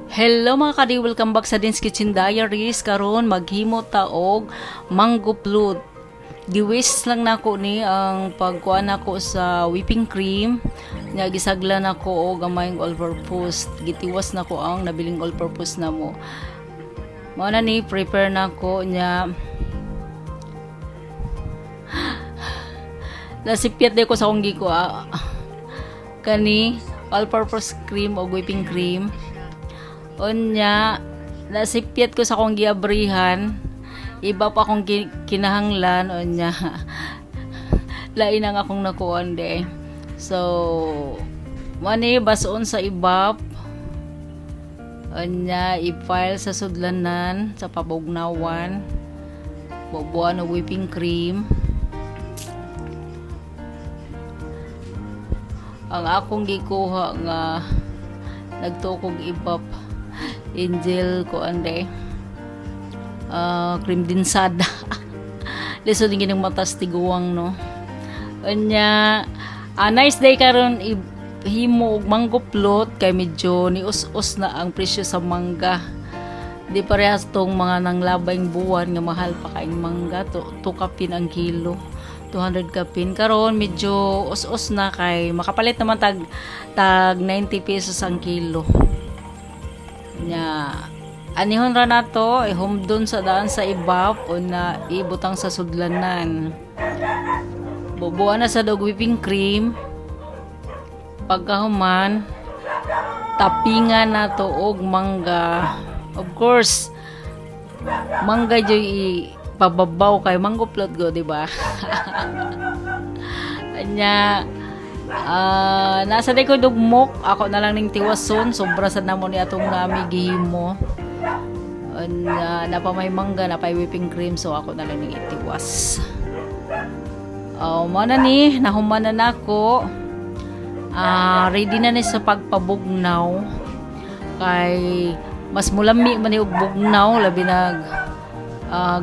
Hello, mga kadi, welcome back sa Din's Kitchen Diaries. Karon maghimo ta og mango float. Giwis lang nako ni ang pagkuan nako sa whipping cream. Nya gisagla nako og gamayng all-purpose. Gitiwas nako ang nabiling all-purpose namo. Mao na ni prepare nako nya. Nasipyat di ko sa akong gikuha. Kani all-purpose cream o whipping cream. Unya, nasipyat ko sa akong giabrihan. Iba pa akong kinahanglan. Unya, lain ang akong nakuan de. So, mani bason sa ibap. Unya, i-file sa sudlanan, sa pabugnawan. Bubuan og whipping cream. Ang akong gikuha nga nagtukog ibap angel ko ande cream dinsada. Lisod din ginang matas tiguang, no? Unya, nice day karon himo og mango float kay medyo ni us-us na ang presyo sa mangga. Di parehas tong mga nanglabayng buwan nga mahal pa kaing mangga, to 2 kapin ang kilo, 200 kapin. Karon medyo us-us na kay makapalit naman tag tag 90 pesos ang kilo. Nya anihon ra nato, ihumdon sa daan sa ibap o na ibutang sa sudlanan. Bubuan na sa dog whipping cream. Pagkahuman, tapingan nato og mangga. Of course, mangga joy ipababaw kay mango float go, di ba? Anya, nasa day ko dugmok, ako na lang ning tiwason, sobra sa namo ni atong nami gihimo. Anya, napa may mangga, napa whipping cream, so ako na lang ning itiwas. Oh, mo na ni, nahuman na nako. Ready na ni sa pagpabugnaw. Kay mas mulami man ni og bugnaw, labi nag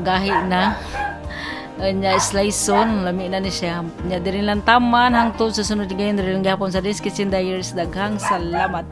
gahi na. Nya slice-on, lami na ni siya. Nya diri lang taman hangtod sa sunod gayon, diri lang gihapon sa Din's Kitchen Diaries. Daghang salamat.